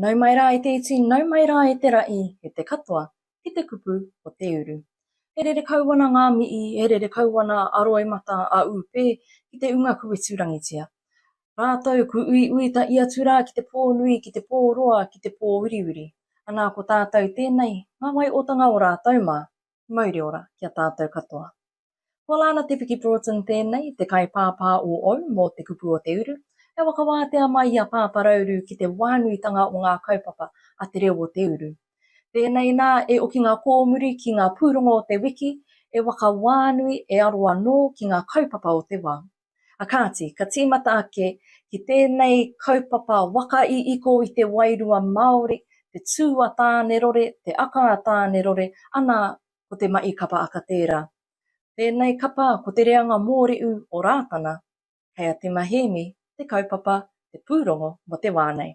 Nau mai rā e te iti, nau mai rā e te ra'i, e te katoa, ki te kupu o te uru. E rere kau ana ngā mihi, e rere kau ana a roimata, a ūpē, ki te unga kueturangitia. Rātou ku uiui ta i atu rā ki te pō nui, ki te pō roa, ki te pō uriuri. Anā ko tātou tēnei, ngā wai otanga o rātou mā. Mauri ora ki a tātou katoa. Ko Lana Te Whiki Broughton tēnei, te kaipāpā o Ou mō Te Kupu o Te Uru, e whakawātea mai i a Pāparauru ki te wānuitanga o ngā kaupapa a Te Reo o Te Uru. Tēnei nā e oki ngā kōmuri ki ngā pūrongo o te wiki, e whakawānui, e aro anō ki ngā kaupapa o te wā. A kāti, ka tīmata ake ki tēnei kaupapa waka iiko i te wairua Māori, te tū a Tānerore, te aka a Tānerore, ana, ko te mahi kapa aka tērā. Tēnei kapa ko te reanga mōrehu o Rātana, kei a Te Mahēmi te kaupapa, te pūrongo mō te wā nei.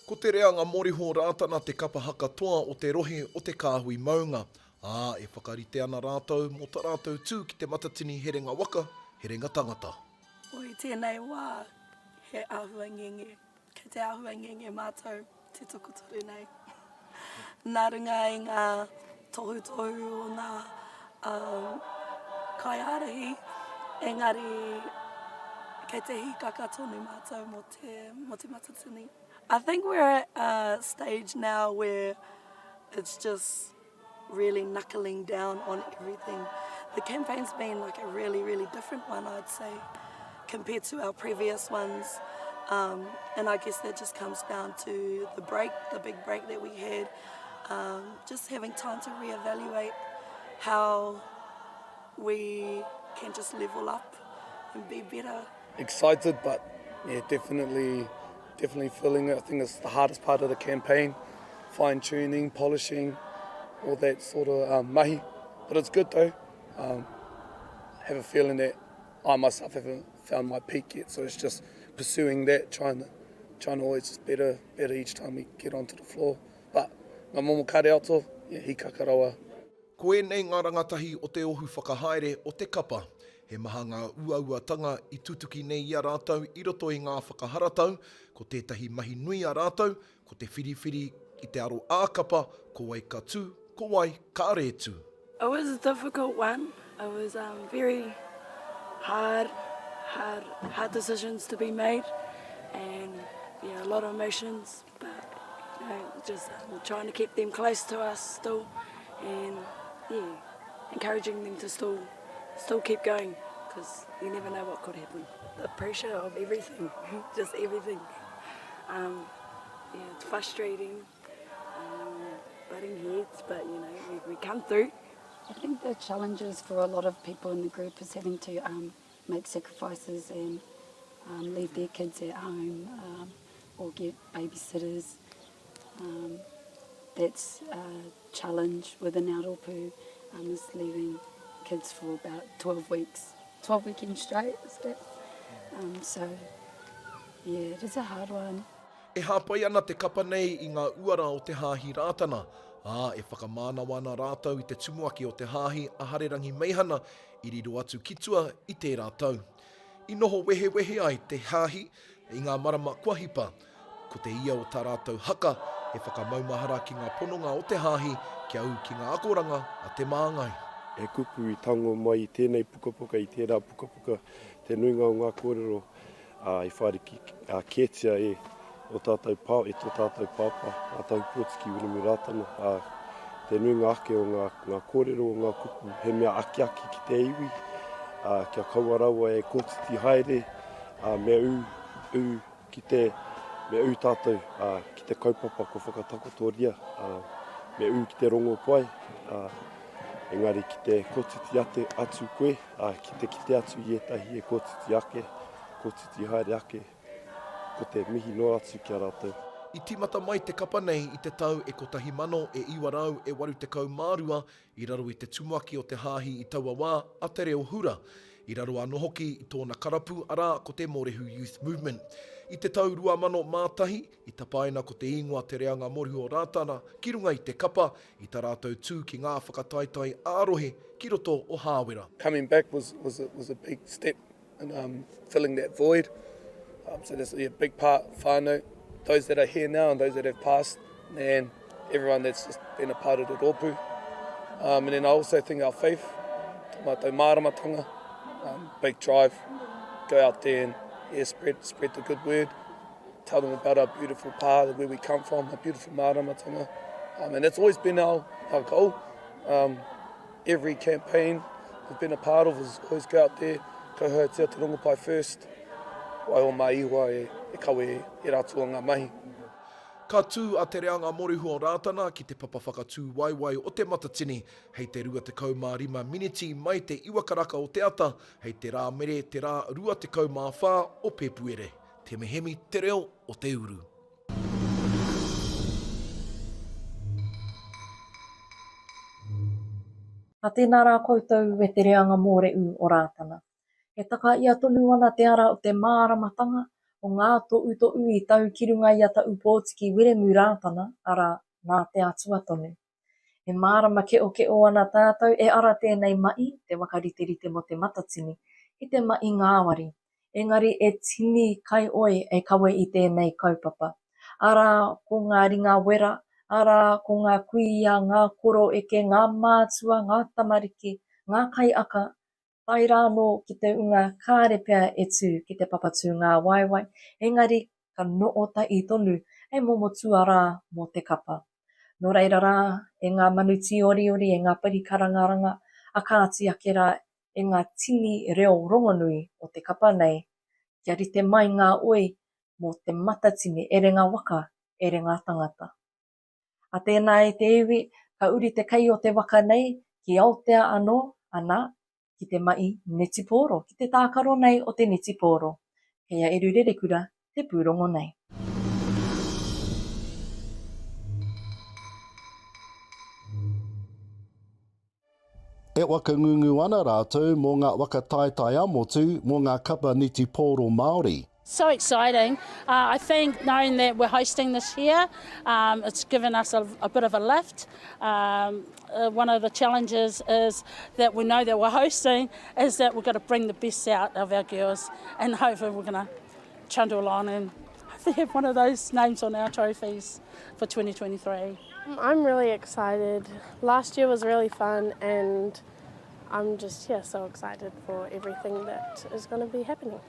Ko te reanga mōrehu o Rātana te kapa haka toa o te rohe o te Kāhui Maunga, ā, e whakarite ana rātou mō ta rātou tū ki Te Matatini Herenga Waka, Herenga Tangata. I tēnei wā, he āhua ngenge. Kei te āhua ngenge mātou te tokotoru nei. Nā runga i ngā tohutohu o ngā um, kaiārahi, engari kei te hīkaka tonu mātou mō te, mō te matatini. I think we're at a stage now where it's just really knuckling down on everything. The campaign's been like a really, really different one, I'd say, compared to our previous ones. Um, and I guess that just comes down to the break, the big break that we had, um, just having time to reevaluate how we can just level up and be better. Excited, but yeah, definitely, definitely feeling it. I think it's the hardest part of the campaign, fine tuning, polishing, all that sort of um, mahi. But it's good though. Um, I have a feeling that I myself haven't found my peak yet, so it's just pursuing that, trying to, trying to always just better, better each time we get onto the floor. But ngā momo kareato, yeah, hikaka rawa. Ko ēnei ngā rangatahi o te ohu whakahaere o te kapa. He maha ngā uauatanga i tutuki nei i a rātou i roto i ngā whakaharatau, ko tētahi mahi nui a rātou, ko te whiriwhiri i te aro ā-kapa, ko wai ka tū, ko wai ka rētū. It was a difficult one, it was very hard, hard, hard decisions to be made and yeah, a lot of emotions. But you know, just um, trying to keep them close to us still, and yeah, encouraging them to still still keep going because you never know what could happen. The pressure of everything, just everything. Um, yeah, it's frustrating, um, butting heads, but you know, we, we come through. I think the challenges for a lot of people in the group is having to um, make sacrifices and um, leave their kids at home um, or get babysitters. Um, that's a challenge within our rōpū, um, is leaving kids for about 12 weeks, 12 weekends straight, is it? Um, so, yeah, it is a hard one. E hāpai ana te kapa nei i ngā uara o te Hāhi Rātana, ā, e whakamānawa ana rātou i te tumuaki o te hāhi a Harerangi Meihana i riro atu ki tua i tērā tau. I noho wehewehe ai te Hāhi i ngā marama kua hipa. Ko te ia o tā rātou haka he whakamaumahara ki ngā pononga o te Hāhi kia ū ki ngā akoranga a te Māngai. He kupu i tango mai i tēnei pukapuka, i tērā pukapuka, te nuinga o ngā kōrero ā, i whāriki kētia e ō tātou pā, e tō tātou pāpā, a Tahupōtiki Wiremu Rātana, ā, te nuinga ake o ngā, ngā kōrero, o ngā kupu, he mea akiaki ki te iwi, ā, kia kaua rawa e kōtiti haere, ā, me ū, ū ki te, me ū tātou, ā, ki te kaupapa kua whakatakotoria, ā, me ū ki te rongopai, ā, engari ki te kōtiti ate, atu koe, Ā, ki te kite atu i ētahi e kōtiti ake, kōtiti haere ake, ko te mihi noa atu ki a rātou. I tīmata mai te kapa nei i te tau e 1982 i raro i te tumuaki o te hāhi i taua wā, a Te Reo Hura. I raro anō hoki i tōna karapu, arā, ko te Mōrehu Youth Movement. I te tau 2001, i tapaina ko te īngoa Te Reanga Morehu o Rātana ki runga i te kapa i tā rātou tū ki ngā whakataetae ā-rohe ki roto o Hāwera. Coming back was was a was a big step in um filling that void um so that's yeah big part whānau those that are here now and those that have passed and everyone that's just been a part of the rōpū um and then I also think our faith tō mātou māramatanga um big drive go out there and yeah spread spread the good word tell them about our beautiful pā where we come from our beautiful māramatanga um and that's always been our our goal um Every campaign we've been a part of is always go out there, kauhautia te rongopai first, waiho mā Ihowa e, e kawe e rātou ngā mahi. Ka tū a Te Reanga Morehu o Rātana ki te papa whakatū waewae o Te Matatini hei te 25 miniti mai te iwa karaka o te ata hei te Rāmere te rā 24 o Pēpuere. Te Mehemi Te Reo o te Uru. A tēnā rā koutou e te reanga mōreʻu o Rātana. E taka ia tonu ana te ara o te māramatanga o ngā toʻutoʻu i tau ki runga i a Taʻu-pōtiki Wiremu Rātana, arā, nā te Atua tonu. E mārama keokeō ana tātou e ara tēnei maʻi, te waka riterite mō Te Matatini, i te maʻi ngāwari. Engari e tini kai oi e kawe i tēnei kaupapa. Arā, ko ngā ringa wera, arā, ko ngā kuia, ngā koroeke, ngā mātua, ngā tamariki, ngā kaiaka, Tae rā anō ki te unga kāre pea e tū ki te papatūngāwaewae, engari ka noho tahi tonu hei momo tuarā mō te kapa. Nō reira rā, e ngā manu tīoriori, e ngā pari karangaranga, a kāti ake rā e ngā tini reo rongonui o te kapa nei, kia rite mai ngā oi mō te matatini e renga waka, e renga tangata. A tēnā e te iwi, ka uri te kei o te waka nei ki Aotea anō, ana, ki te mahi netipōro, ki te tākaro nei o te netipōro. Kei a Eru Rerekura te pūrongo nei. E whakangungu ana rātou mō ngā waka taetae-a-motu mō ngā kapa netipōro Māori. So exciting. Uh, I think knowing that we're hosting this year, um, it's given us a, a bit of a lift. Um, uh, one of the challenges is that we know that we're hosting is that we're going to bring the best out of our girls and hopefully we're going to trundle along and hopefully have one of those names on our trophies for 2023. I'm really excited. Last year was really fun and I'm just yeah, so excited for everything that is going to be happening.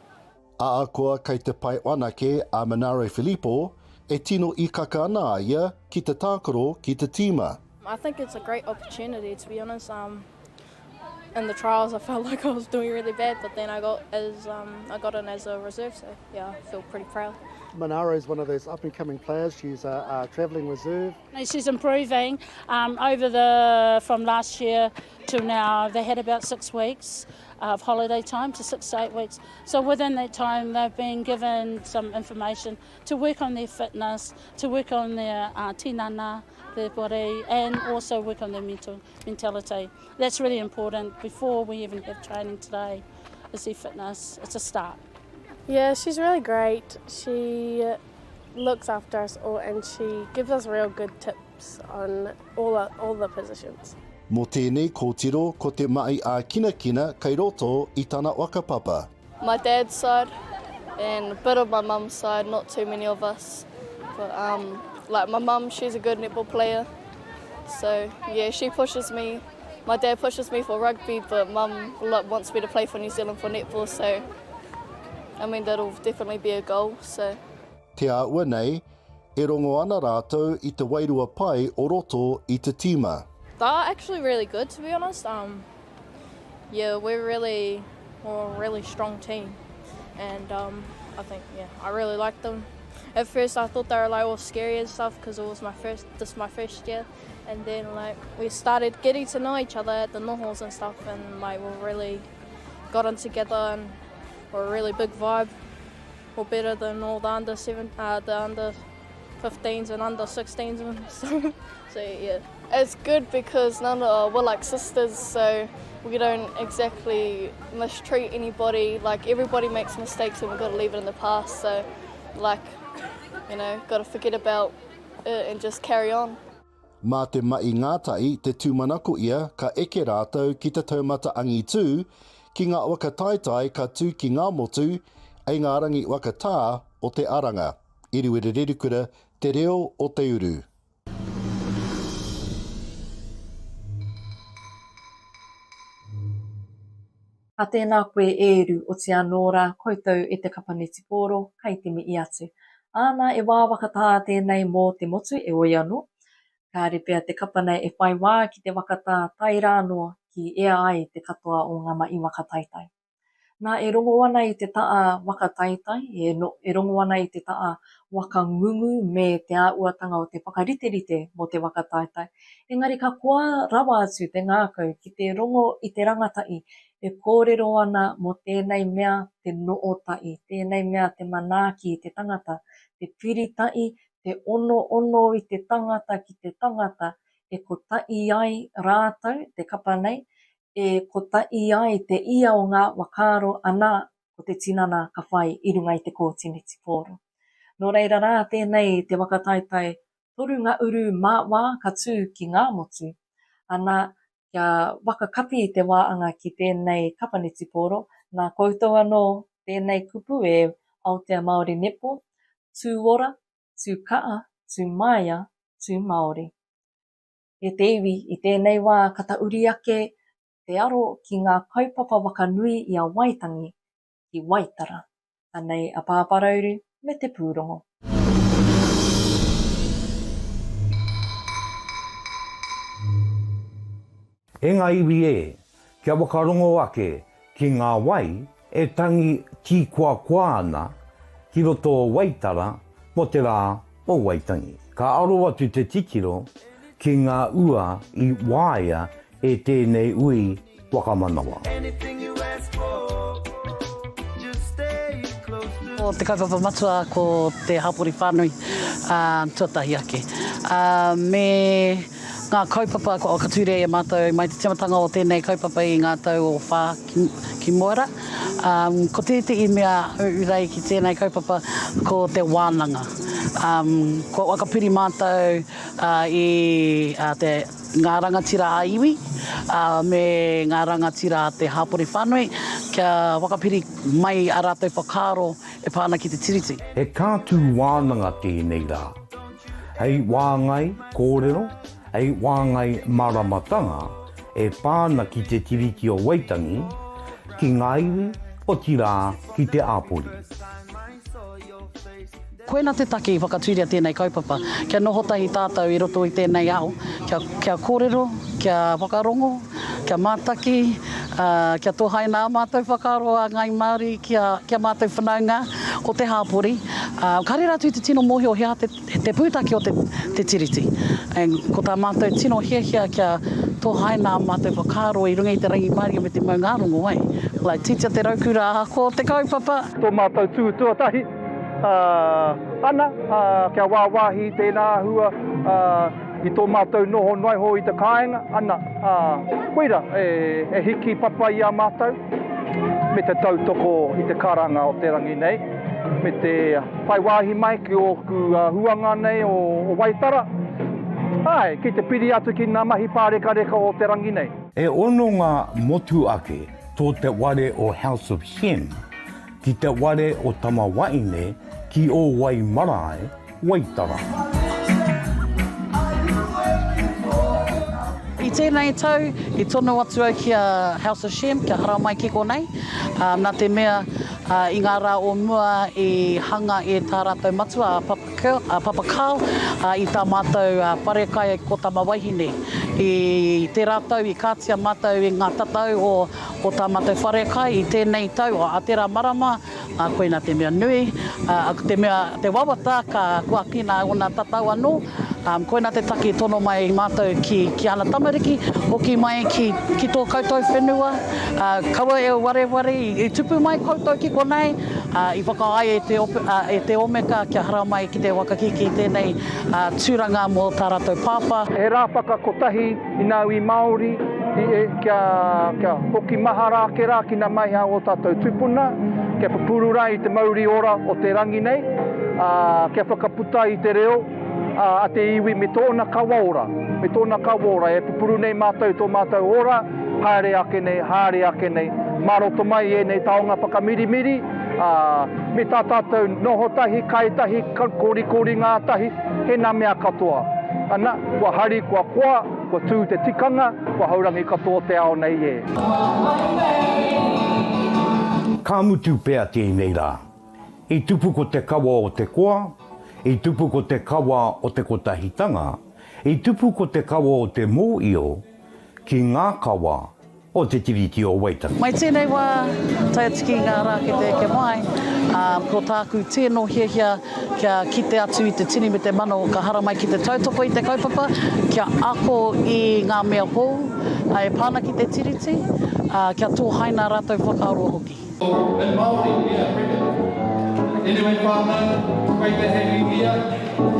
Ahakoa kei te pae anake a Manaro Filipo, e tino ikaka ana a ia ki te tākaro ki te tīma. I think it's a great opportunity to be honest. Um, in the trials I felt like I was doing really bad but then I got as um, I got in as a reserve so yeah I feel pretty proud. Manaro is one of those up and coming players. She's a, a travelling reserve. She's improving um, over the from last year till now. They had about six weeks of holiday time to six to eight weeks. So within that time, they've been given some information to work on their fitness, to work on their uh, tinana, their body, and also work on their mental mentality. That's really important before we even have training today, is their fitness. It's a start. Yeah, she's really great. She looks after us all and she gives us real good tips on all, all the positions. Mō tēnei kōtiro ko te mahi ā-kinakina kei roto i tana whakapapa. My dad's side and a bit of my mum's side, not too many of us. But um, like my mum, she's a good netball player. So yeah, she pushes me. My dad pushes me for rugby, but mum wants me to play for New Zealand for netball. So I mean, that'll definitely be a goal. So. Te āhua nei, e rongo ana rātou i te wairua pai o roto i te tīma. They're actually really good to be honest. Um, yeah, we're really, we're a really strong team. And um, I think, yeah, I really like them. At first I thought they were like all scary and stuff because it was my first, this my first year. And then like we started getting to know each other at the nohos and stuff and like we really got on together and we're a really big vibe. We're better than all the under seven, uh, the under 15s and under 16s and so, so yeah. It's good because none of, we're like sisters, so we don't exactly mistreat anybody. Like everybody makes mistakes and we've got to leave it in the past. So Like, you know, gotta forget about it and just carry on. Mā te mahi ngātahi te tūmanako ia ka eke rātou ki te taumata angitū, ki ngā waka taetae ka tū ki ngā motu, ei ngā rangi waka tā o te aranga. Iriwiri Rerikura, Te Reo o te Uru. Ka tēnā koe e Eru, otiia anō rā koutou e te kapa netipōro, kai te mihi atu. Āna, e wā whakatā tēnei mō te motu, eoi anō, kāre pea te kapa nei e whai wā ki te whakatā tae rā anō ki ea ai te katoa o ngā mahi waka taetae. Nā, e rongo ana i te ta'a waka taetae, e, e rongo ana i te ta'a waka ngungu me te āhuatanga o te whakariterite mō te waka taetae, engari ka koa rawa atu te ngākau ki te rongo i te rangatahi e kōrero ana mō tēnei mea te nootahi, tēnei mea te manaaki i te tangata, te piritahi, te onoono i te tangata ki te tangata e kotahi ai rātou, te kapa nei, e kotahi ai te ia o ngā whakaaro anā ko te tinana ka whai i runga i te kōti netipōro. Nō reira rā tēnei te waka taetae toru ngā uru mā wā ka tū ki ngā motu, anā kia waka kapi te wā anga ki tēnei kapa netipōro, nā koutou anō tēnei kupu e Aotea Māori Netball, tū ora, tū kaa, tū māia, tū Māori. E te iwi, i tēnei wā ka tahuri ake te aro ki ngā kaupapa waka nui i a Waitangi ki Waitara. Anei a Pāpārauru me te pūrongo. E ngā iwi e, kia whakarongo ake ki ngā wai e tangi tīkoakoa ana ki roto o Waitara mō te rā o Waitangi. Ka aro atu te titiro ki ngā ua i waea e tēnei ui whakamanawa. Ko te kaupapa matua ko te hapori whānui tuatahi ake. Me ngā kaupapa kua whakatūria i a mātou mai te tīmatanga o tēnei kaupapa i ngā tau o whā ki mua rā. Ko tētehi mea urei ki tēnei kaupapa ko te wānanga. Kua whakapiri mātou i te, ngā rangatira ā-iwi me ngā rangatira a te hapori whānui kia whakapiri mai ā rātou whakaaro e pā ana ki te Tiriti. He kātū wānanga tēnei rā. Hei wāngai kōrero, hei wāngai māramatanga e pā ana ki Te Tiriti o Waitangi, ki ngā iwi, otirā ki te āpori. Koina te take i whakatūria tēnei kaupapa, kia noho tahi tātou i roto i tēnei ao, kia, kia kōrero, kia whakarongo, kia mātaki, ā, kia tohaina ā mātou whakaaro a Ngāi Māori ki a, ki a mātou whanaunga o te hāpori, ā, kāre rātou i te tino mōhio he aha te, te pūtake o te, te Tiriti. And ko tā mātou tino hiahia kia tohaina ā mātou whakaaro i runga i te rangimārie me te maungārongo, ai. Like, titia te raukura ahakoa te kaupapa. Tō mātou tū tuatahi ana, kia wāwāhi i tēnā āhua i tō mātou noho noa iho i te kāinga, ana, koira e hiki papa i a mātou me te tautoko i te karanga o te rangi nei, me te whai wāhi mai ki ōku huanga nei o Waitara, āe, ki te piri atu ki ngā mahi pārekareka o te rangi nei. E hononga motu ake tō te ware o House of Shem ki te ware o Tamawaine ki Ōwaimarae, Waitara. I tēnei tau, i tono atu au ki a House of Shem kia haramai ki konei, nā te mea i ngā rā o mua i hanga e tā rātou matua a Papa Curl, a Papa Carl i tā mātou wharekai ko Tamawaihine. I tērā tau i kātia mātou i ngā tatau o o tā mātou wharekai i tēnei tau, ā tērā marama, Ā, koinā te mea nui, ā, ko te mea, te wawata ka huakina ōna tatau anō, ā, koinā te take i tono mai mātou ki, ki ana tamariki, hoki mai ki, ki tō koutou whenua, ā, kaua e wareware, i, i tupu mai koutou ki konei, ā, i whakaae e te ope, ā, e te Omeka kia haramai ki te whakakīkī tēnei, ā, tūranga mō tā rātou pāpā. He rā whakakotahi i ngā iwi Māori kia hoki mahara ake rā ki ngā mahi a ō tātou tūpuna, kia pupuru rā i te mauri ora o te rangi nei. ā, kia whakaputa i te reo a te iwi me tōna kawa ora, me tōna kawa ora. E pupuru nei mātou i tō mātou ora, haere ake nei, haere ake nei, mā roto mai i ēnei taonga whakamirimiri, ā, me tā tātou noho tahi, kai tahi, korikori ngātahi, he nā mea katoa. Ana, kua hari, kua koa, kua tū te tikanga, kua haurangi katoa te ao nei e. Ka mutu pea tēnei rā. I tupu ko te kawa o te koa, i tupu ko te kawa o te kotahitanga, i tupu ko te kawa o te mōio ki ngā kawa o Te Tiriti o Waitangi. Mai tēnei wā, tae atu ki ngā rā ki te eke mai, ā, ko tāku tēno hiahia kia kite atu i te tini me te mano ka haramai ki te tautoko i te kaupapa, kia ako i ngā mea hou e pā ana ki te Tiriti, ā, kia tōhaina rātou whakaaro hoki. In Māori, yeah, bring it. Anyway whānau, great to have you here.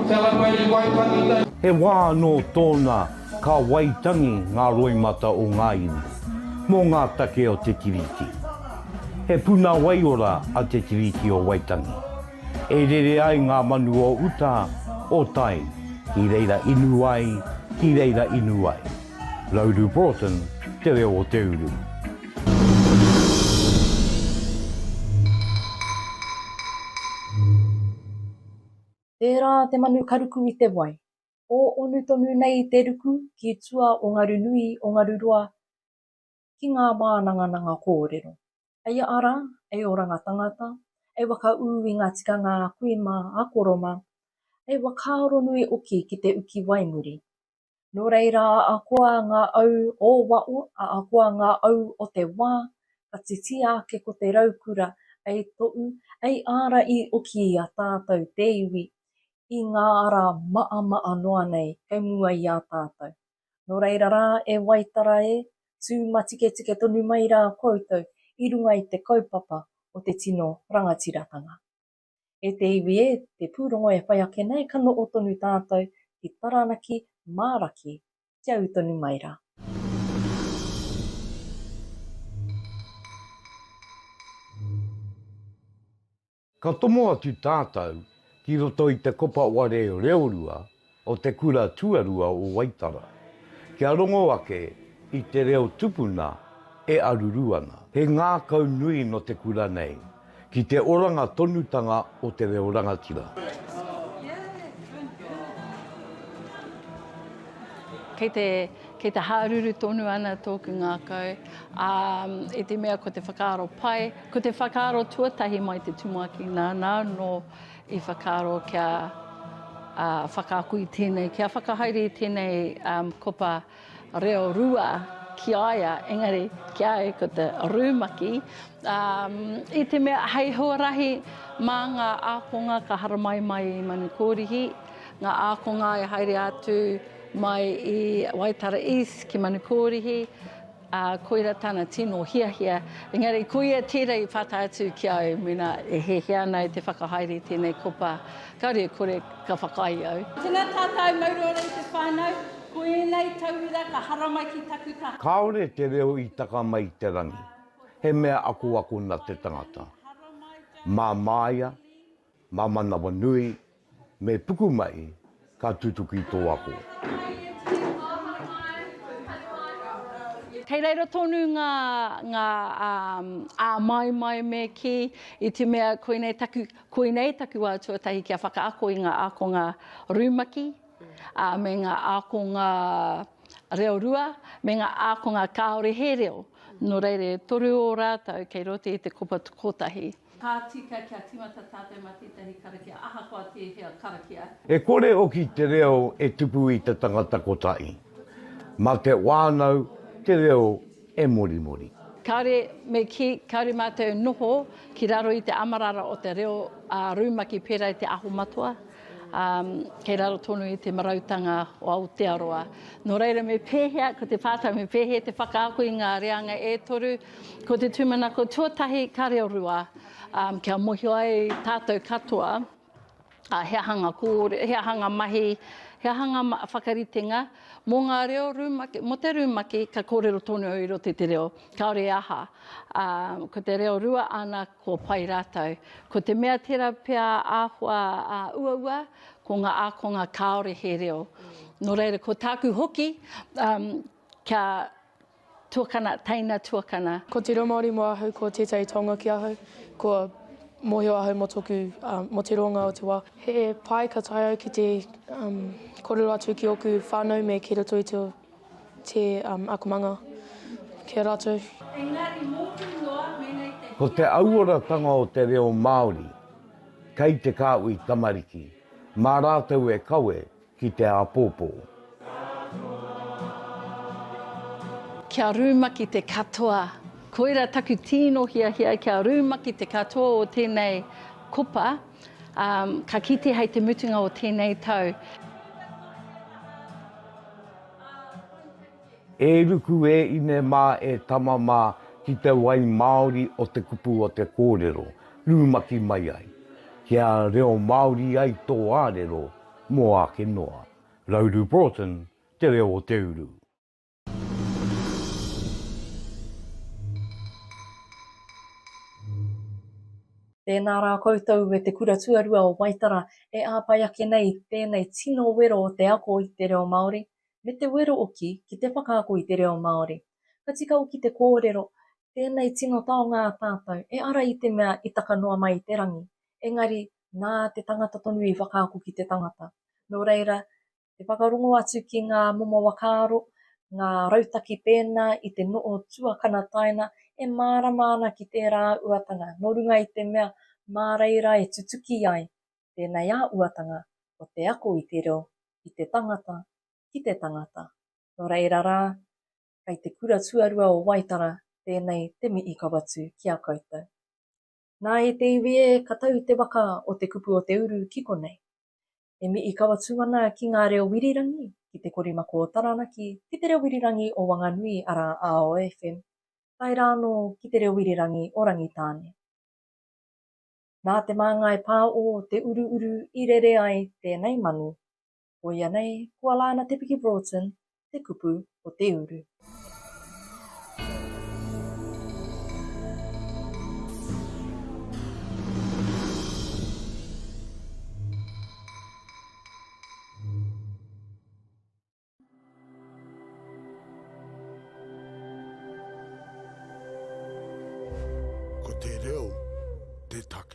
Celebrating Waitangi Day. He wā anō tōna Ka waitangi ngā roimata o ngā iwi mō ngā take o Te Tiriti. He puna waiora a Te Tiriti o Waitangi. E rere ai ngā manu o uta, o tai, ki reira inu ai, ki reira inu ai. Rauru Broughton, Te Reo o te Uru. Tērā te manu ka ruku i te wai. Ō onu tonu nei te ruku ki tua o Ngarunui o Ngaruroa ki ngā wānangananga kōrero. Ei ara, ei oranga tangata, ei whakaū i ngā tikanga a kui mā, a koro mā, ei whakaaro nui oki ki te uki waimuri. Nō reira ahakoa ngā au o wao, ahakoa ngā au o te wā, ka titia ake ko te raukura ei toʻu, ei āra i oki i a tātou te iwi, i ngā ara maʻamaʻa noa nei kei mua i a tātou. Nō reira rā e Waitara e, tū matiketike tonu mai rā koutou i runga i te kaupapa o te tino rangatiratanga. E te iwi e, te pūrongo e whai ake nei ka noho tonu tātou ki Taranaki mā raki, kia ū tonu mai rā. Ka tomo atu tātou ki roto i te kopa ware reorua o te kura tuarua o Waitara, kia rongo ake i te reo tupuna e aruru ana. He ngākau nui nō te kura nei ki te oranga tonutanga o te reo rangatira. Kei te, kei te hāruru tonu ana tōku ngākau, ā, i te mea ko te whakaaro pai, Ko te whakaaro tuatahi mai te tumuaki nāna anō i whakaaro kia whakaako i tēnei, kia whakahaere i tēnei kopa reo rua ki a ia, engari ki a au ko te rumaki, i te mea hei huarahi mā ngā ākonga ka haramai mai i Manukōrihi, ngā ākonga e haere atu mai i Waitara East ki Manukōrihi, Ā, koira tana tino hiahia. Engari koia tērā i pātai atu ki a au mēnā e hiahia ana au te whakahaere i tēnei kopa, kāore e kore ka whakaae au. Tēnā tātou, mauroa i te whānau, ko ēnei tauira ka haramai ki taku taha. Kāore te reo i taka mai i te rangi, he mea akoako na te tangata. Mā māia, Mā manawanui me pukumahi ka tutuki tō ako. Kei reira tonu ngā, ngā āmaimai me kī, i te mea koinei taku, koinei taku wā tuatahi kia whakaako i ngā ākonga rumaki, ā, me ngā ākonga reorua, me ngā ākonga kāore he reo. Nō reira, e toru o rātou kei roto i te kopa kotahi. Ka tika kia timata tātou ma tētahi karakia, ahakoa tēhea karakia. E kore hoki te reo e tupu i te tangata kotahi. Ma te whanau te reo e morimori. Kāore, me kī, kāore mātou e noho ki raro i te amarara o te reo ā-rumaki pērā i te Aho Matua, ā, kei raro tonu i te marautanga o Aotearoa. Nō reira, me pēhea, ko te pātai, me pēhea te whakaako i ngā reanga e toru, Ko te tūmanako tuatahi ka reo rua, kia mōhio ai tātou katoa he aha ngā kōrero, he aha ngā mahi, He aha ngā whakaritenga mō ngā reo rumaki, mō te rumaki ka kōrero tonu au i roto i te reo, kāore e aha. Ā, ko te reo rua ana kua pai rātou. Ko te mea tērā pea āhua uaua, ko ngā ākonga kāore he reo. Nō reira, ko tāku hoki, kia Tuakana, teina tuakana. Ko te reo Māori mō ahau ko tētahi taonga ki ahau, kua mōhio ahau mō tōku, mō te roanga o te wā. He pai ka taea au ki te kōrero atu ki ōku whānau me ki roto i te akomanga ki a rātou. Engari mōku noa mēnei te Ko te auoratanga o te reo Māori kei te kāhui tamariki, mā rātou e kawe ki te āpōpō. Kia rumaki te katoa. Koira taku tīno hiahia kia rumaki te katoa o tēnei kopa, ā, ka kite hei te mutunga o tēnei tau. E ruku e ine mā e tama mā ki te wai Māori o te kupu o te kōrero, rumaki mai ai. Kia reo Māori ai tō ārero mō ake noa. Rauru Broughton, Te Reo o te Uru. Tēnā rā koutou e te Kura Tuarua o Waitara e āpai ake nei tēnei tino wero o te ako i te reo Māori, me te wero oki ki te whakaako i te reo Māori. Ka tika oki te kōrero, tēnei tino taonga a tātou, e ara i te mea i taka noa mai i te rangi, engari nā te tangata tonu i whakaako ki te tangata. Nō reira, te whakarongo atu ki ngā momo whakaaro, ngā rautaki pēnā i te noho tuakana taina e mārama ana ki tērā āhuatanga, nō runga i te mea mā reira e tutuki ai tēnei āhuatanga o te ako i te reo i te tangata ki te tangata. Nō reira rā, kei te kura tuarua o Waitara tēnei te mihi kau atu ki a koutou. Nā e te iwi e, ka tau te waka o te kupu o te uru ki konei. E mihi kau atu ana ki ngā reo wirirangi, ki te korimako o Taranaki, ki te reo wirirangi o Wanganui arā a OFM, tae rā anō ki te reo wirirangi o Rangitāne. Nā Te Māngai Pāo te uruuru i rere ai tēnei manu, koia nei ko Alana Te Piki Broughton te kupu o te uru.